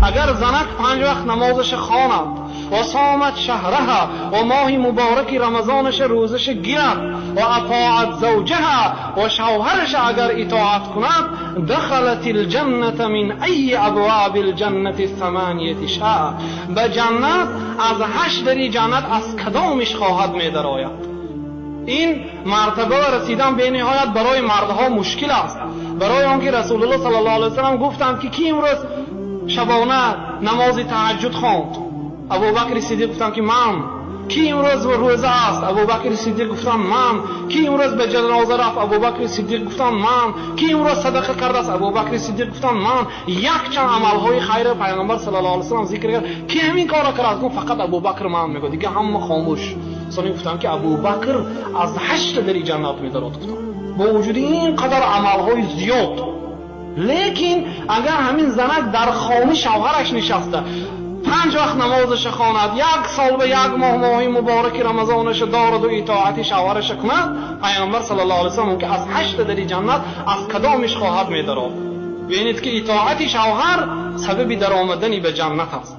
Агар занак 5 вақт намозаш хонад ва صامت شهرها ва моҳи мубораки рамазонаш рӯзаш гирад ва أطاعت زوجها ва шавҳараш агар итоат кунад, دخلت الجنة من أي أبواب الجنة الثمانية شاء, ба ҷаннат аз 8 дари ҷаннат аз кадомиш хоҳад медарояд. Ин мартаба расидан бениҳоят барои мардҳо мушкил аст, барои он ки Расулуллоҳ саллаллоҳу алайҳи васаллам гуфтанд, ки кӣ имрӯз шабона намози таҳаҷҷуд хонд? Абубакри Сиддиқ гуфтанд, ки ман. Кӣ имрӯз рӯза аст? Абубакри Сиддиқ гуфтанд: ман. Кӣ имрӯз ба ҷаноза рафт? Абубакри Сиддиқ гуфтанд: ман. Кӣ имрӯз садақа кардааст? Абубакри Сиддиқ гуфтанд: ман. Якчанд амалҳои хайр Пайғамбар саллаллоҳу алайҳи васаллам зикр кард. Кӣ ҳамин корро кард? Гуфт: фақат Абубакр ман мегӯяд, дига ҳама хомӯш. Сони гуфтанд, ки Абубакр аз 8 дари ҷаннат медарод, гуфтанд, бо вуҷуди ин қадар амалҳои зиёд. Лекин агар ҳамин занак дар хони шавҳараш нишаста 5 вақт намозаша хонад, як сол ба як моҳ моҳи мубораки рамазонаша дораду итоати шавҳараша кунад, Пайғамбар саллаллоҳу алайҳи васаллам ки аз 8 дари ҷаннат аз кадомиш хоҳад медарод. Бинед, ки итоати шавҳар сабаби даромадани ба ҷаннат аст.